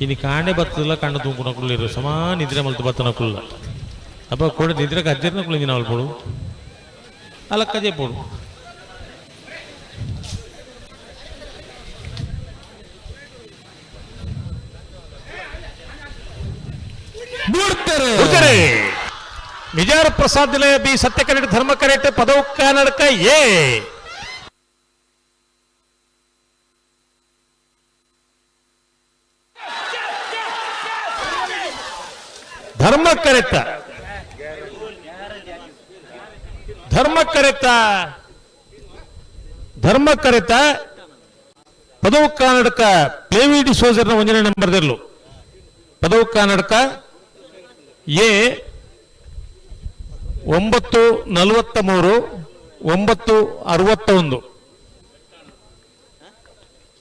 ಇನಿ ಕಾಂಡೆ ಬತ್ತದಲ್ಲ ಕಣ್ಣು ತೂಂಕುನಕುಲು ಸಮಾನ ನಿದ್ರೆ ಮಲ್ತು ಬತ್ತನಕುಲ್ಲ. ಅಪ್ಪ ಕೂಡ ನಿದ್ರೆ ಕಜ್ಜರ್ನಕುಲು ಇಂಜಿನ ಪೋಡು ಅಲಕ್ಕಜೆ ಪೋಡು. ಬುಡ್ತಾರೆ. ಉತ್ತರೆ ಮಿಜಾರ ಪ್ರಸಾದ್ ನಿಲಯ ಬಿ, ಸತ್ಯ ಕರೆಟ್ ಧರ್ಮ ಕರೆಟ್, ಪದವು ಕನ್ನಡಕ ಎ. ಧರ್ಮ ಕರೆತ, ಧರ್ಮ ಕರೆತ, ಧರ್ಮ ಕರೆತ. ಪದವು ಕನ್ನಡಕ ಪ್ಲೇವಿಡಿ ಸೋಜರ್ನ ಒಂದನೇ ನಂಬರ್ದಿರ್ಲು. ಪದವು ಕನ್ನಡಕ ಎ 9:43, 9:61.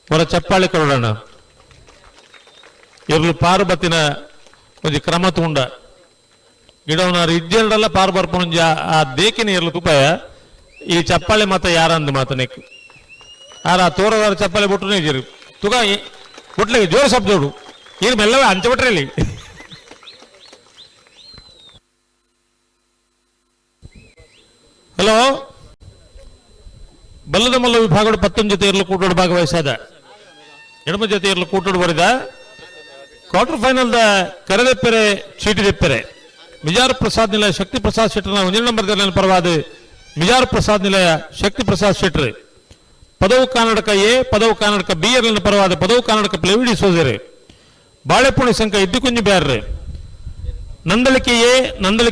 ಹೊರ ಚಪ್ಪಾಳೆ ಕೊಡೋಣ. ಇರ್ಲು ಪಾರ್ಬತಿನ ಒಂಜಿ ಕ್ರಮ ತೂಂಡ ಗಿಡವನಾರು ಇಜ್ಜೆರಡಲ್ಲ ಪಾರ್ ಬರ್ಪುನೊಂಜಿ ಆ ದೇಕಿನ ಇರ್ಲು ತುಪಾಯ. ಈ ಚಪ್ಪಾಳೆ ಮಾತ ಯಾರಂದು ಮಾತನೆಕ್ ಆರ ಆ ತೋರದಾರ ಚಪ್ಪಾಳೆ ಬಿಟ್ಟು ಇಜ್ಜಿರು ತುಗ ಬುಟ್ಲಿಗೆ ಜೋರು ಶಬ್ದೋಡು. ಏನು ಮೆಲ್ಲವೇ ಅಂಚೆ ಬಿಟ್ರಲ್ಲಿ. ಹಲೋ, ಬಲ್ಲದ ಮಲ್ಲ ವಿಭಾಗಡು ಪತ್ತೊಂದು ಜೊತೆ ಇರಲು ಕೂಟೋಡು ಭಾಗವಹಿಸಾದ. ಎಡಮ ಜೊತೆ ಇರಲು ಕೂಟೋಡು ಬರಿದ. ಕ್ವಾರ್ಟರ್ ಫೈನಲ್ the ಕರೆದೆಪ್ಪೆರೆ, ಚೀಟಿ ದೆಪ್ಪೆರೆ. ಮಿಜಾರ್ ಪ್ರಸಾದ್ ನಿಲಯ ಶಕ್ತಿ ಪ್ರಸಾದ್ ಶೆಟ್ಟರ್ನ ಒಂದನೇ ನಂಬರ್ ಪರವಾದ ಮಿಜಾರ್ ಪ್ರಸಾದ್ ನಿಲಯ ಶಕ್ತಿ ಪ್ರಸಾದ್ ಶೆಟ್ಟರ್. ಪದವು ಕರ್ನಾಟಕ ಎ, ಪದವು ಕರ್ನಾಟಕ ಬಿ ಎರ್ಲಿನ ಪರವಾದ ಪದವು ಕರ್ನಾಟಕ ಪ್ಲೇವಿಡಿ ಸೋಜರೆ. ಬಾಳೆಪುಣಿ ಸಂಕ ಇದ್ದಿಕುಂಜಿ ಬ್ಯಾರ್ರೆ. ನಂದಳಿಕೆ ಎ, ನಂದಳಿಕೆ.